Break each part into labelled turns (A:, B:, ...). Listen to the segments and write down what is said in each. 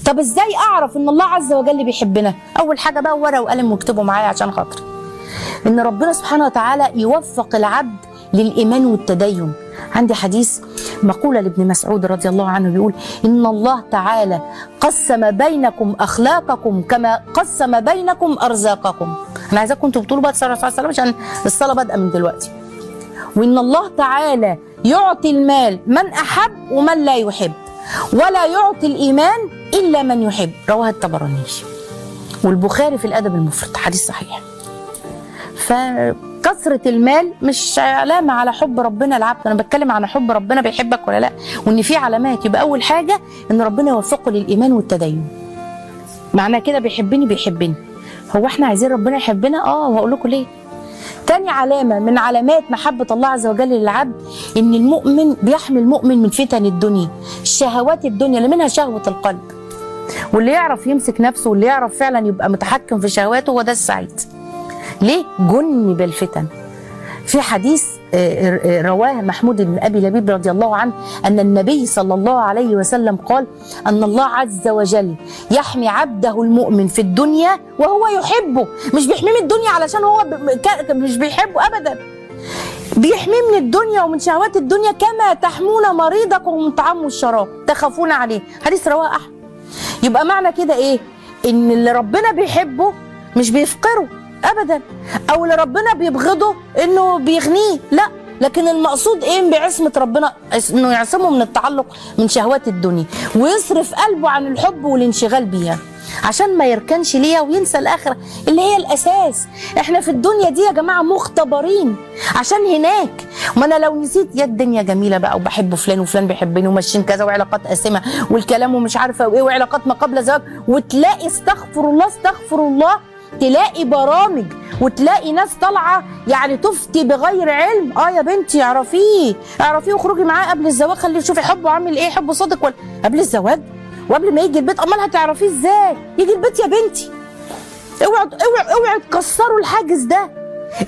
A: طب ازاي اعرف ان الله عز وجل بيحبنا؟ اول حاجة بقى ورقة وقلم واكتبوا معايا عشان خاطري، ان ربنا سبحانه وتعالى يوفق العبد للايمان والتدين. عندي حديث مقولة لابن مسعود رضي الله عنه بيقول: ان الله تعالى قسم بينكم اخلاقكم كما قسم بينكم ارزاقكم. انا عايزاكم انتوا بتقولوا بقى صلى الله عليه وسلم عشان الصلاة بادئه من دلوقتي. وان الله تعالى يعطي المال من احب ومن لا يحب، ولا يعطي الايمان الا من يحب. رواه الطبراني والبخاري في الادب المفرد، حديث صحيح. فكثرة المال مش علامة على حب ربنا العبد، أنا بتكلم عن حب ربنا بيحبك ولا لا، وإن في علامات. يبقى أول حاجة إن ربنا يوفقه للإيمان والتدين. معنى كده بيحبني بيحبني. هو إحنا عايزين ربنا يحبنا؟ وهقول لكم ليه. تاني علامة من علامات محبة الله عز وجل للعبد إن المؤمن بيحمي المؤمن من فتن الدنيا، شهوات الدنيا اللي منها شهوة القلب. واللي يعرف يمسك نفسه واللي يعرف فعلا يبقى متحكم في شهواته هو ده السعيد. ليه؟ جن بالفتن. في حديث رواه محمود بن أبي لبيب رضي الله عنه أن النبي صلى الله عليه وسلم قال أن الله عز وجل يحمي عبده المؤمن في الدنيا وهو يحبه. مش بيحميه من الدنيا علشان هو مش بيحبه أبدا، بيحميه من الدنيا ومن شهوات الدنيا كما تحمون مريضكم من طعام والشراب تخافون عليه. حديث رواه أحمد. يبقى معنى كده إيه؟ إن اللي ربنا بيحبه مش بيفقره ابدا، او اللي ربنا بيبغضه انه بيغنيه، لا، لكن المقصود ايه بعصمة ربنا؟ انه يعصمه من التعلق من شهوات الدنيا ويصرف قلبه عن الحب والانشغال بيها عشان ما يركنش ليها وينسى الاخرة اللي هي الاساس. احنا في الدنيا دي يا جماعة مختبرين عشان هناك. ما انا لو نسيت يا الدنيا جميلة بقى وبحب فلان وفلان بيحبني وماشيين كذا وعلاقات قاسمة والكلام ومش عارفه وايه وعلاقات ما قبل الزواج، وتلاقي استغفر الله استغفر الله، تلاقي برامج وتلاقي ناس طالعه يعني تفتي بغير علم. يا بنتي اعرفيه اعرفيه واخرجي معاه قبل الزواج، خليه تشوفي حبه عامل ايه، حبه صادق ولا قبل الزواج وقبل ما يجي البيت. امال هتعرفيه ازاي؟ يجي البيت يا بنتي. اوعوا اوعوا اوعوا تكسروا الحاجز ده.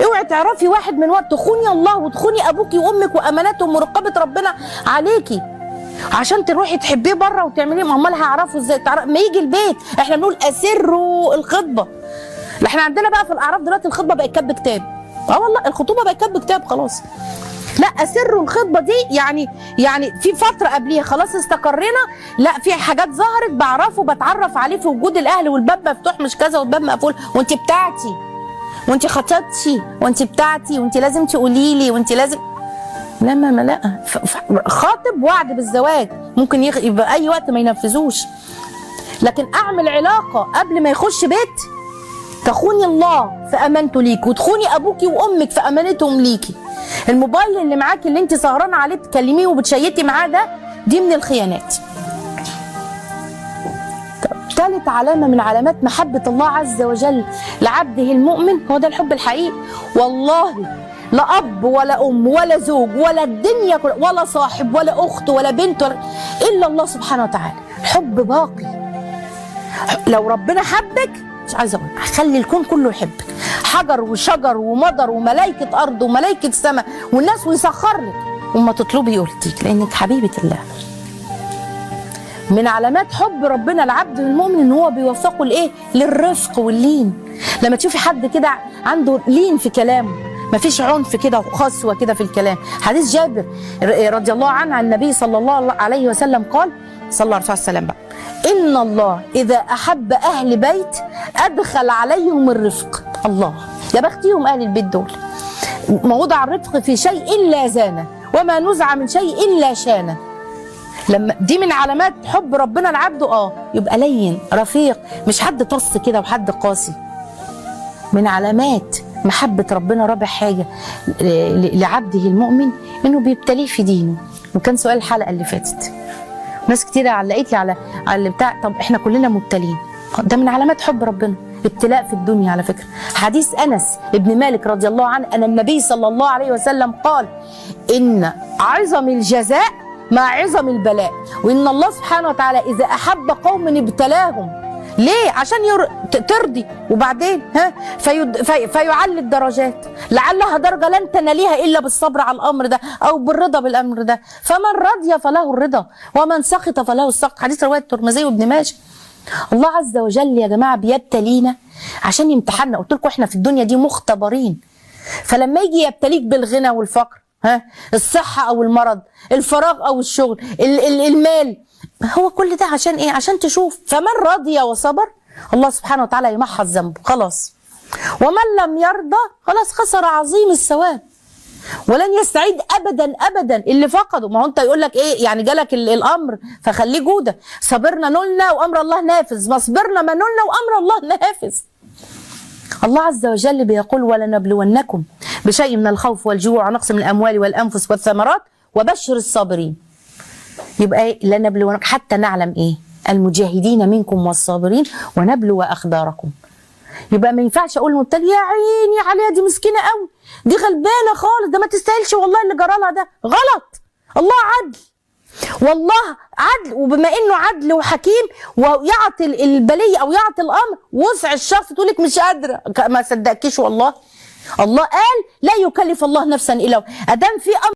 A: اوعي تعرفي واحد من وقت تخوني الله وتخوني ابوكي وامك واماناتهم ورقابه ربنا عليكي عشان تروحي تحبيه بره وتعمليه. امال هعرفه ازاي؟ ما يجي البيت. احنا بنقول اسروا الخطبة. احنا عندنا بقى في الاعراف دلوقتي الخطبة بقت كتب كتاب. والله الخطوبة بقت كتب كتاب خلاص. لا اسروا الخطبة دي يعني في فترة قبليها خلاص استقرينا، لا في حاجات ظهرت بعرفه بتعرف عليه في وجود الاهل والباب مفتوح مش كذا والباب مقفول، وانت بتاعتي وانت خطيبتي وانت بتاعتي وانت لازم تقولي لي وانت لازم. لا ما لا خاطب وعد بالزواج ممكن يبقى اي وقت ما ينفذوش، لكن اعمل علاقة قبل ما يخش بيت تخوني الله في امانته ليكي وتخوني ابوكي وامك في امانتهم ليكي. الموبايل اللي معاكي اللي انت سهرانة عليه بتكلميه وبتشيتي معاه ده، دي من الخيانات. ثالث علامة من علامات محبة الله عز وجل لعبده المؤمن هو ده الحب الحقيقي. والله لا اب ولا ام ولا زوج ولا الدنيا ولا صاحب ولا اخت ولا بنت ولا الا الله سبحانه وتعالى. الحب باقي. لو ربنا حبك مش عايزه اقول خلي الكون كله يحبك، حجر وشجر ومطر وملائكة ارض وملائكة سماء والناس، ويسخر لك وما تطلبي يرضيك لانك حبيبه الله. من علامات حب ربنا العبد المؤمن ان هو بيوفقه لايه؟ للرفق واللين. لما تشوفي حد كده عنده لين في كلامه، مفيش عنف كده وقسوه كده في الكلام. حديث جابر رضي الله عنه عن النبي صلى الله عليه وسلم قال صلى الله عليه وسلم بقى: إن الله إذا أحب أهل بيت أدخل عليهم الرفق. الله يا بختيهم أهل البيت دول. ما وضع الرفق في شيء إلا زانه وما نزع من شيء إلا شانه. لما دي من علامات حب ربنا لعبده. يبقى لين رفيق، مش حد طص كده وحد قاسي. من علامات محبة ربنا رابع حاجة لعبده المؤمن إنه بيبتليه في دينه. وكان سؤال الحلقة اللي فاتت ناس كتير علقت لي على اللي بتاع طب احنا كلنا مبتلين. ده من علامات حب ربنا، ابتلاء في الدنيا. على فكرة حديث انس ابن مالك رضي الله عنه ان النبي صلى الله عليه وسلم قال ان عظم الجزاء مع عظم البلاء، وان الله سبحانه وتعالى اذا احب قوم ابتلاهم. ليه؟ عشان ترضي وبعدين ها فيعلي الدرجات، لعلها درجه لن تناليها الا بالصبر على الامر ده او بالرضا بالامر ده. فمن رضي فله الرضا ومن سخط فله السخط. حديث رواية الترمذي وابن ماجه. الله عز وجل يا جماعة بيبتلينا عشان يمتحنا. قلت لكم احنا في الدنيا دي مختبرين. فلما يجي يبتليك بالغنى والفقر، ها، الصحة او المرض، الفراغ او الشغل، المال، هو كل ده عشان ايه؟ عشان تشوف. فمن رضي وصبر الله سبحانه وتعالى يمحص ذنبه خلاص، ومن لم يرضى خلاص خسر عظيم الثواب ولن يستعيد ابدا ابدا اللي فقده. ما هو انت يقول لك ايه يعني، جالك الامر فخليه جوده، صبرنا نلنا وامر الله نافذ، ما صبرنا ما نلنا وامر الله نافذ. الله عز وجل بيقول ولنبلونكم بشيء من الخوف والجوع ونقص من الاموال والانفس والثمرات وبشر الصابرين. يبقى إيه؟ لنبلونكم حتى نعلم ايه؟ المجاهدين منكم والصابرين ونبلو اخباركم. يبقى ما ينفعش اقول للمبتلي يا عيني عليها دي مسكينه قوي، دي غلبانه خالص، ده ما تستاهلش والله اللي جرالها ده غلط. الله عدل، والله عدل، وبما انه عدل وحكيم ويعطي البلية او يعطي الامر وسع الشخص. تقول لك مش قادرة، ما صدقكيش والله. الله قال لا يكلف الله نفسا الا ادام في امر.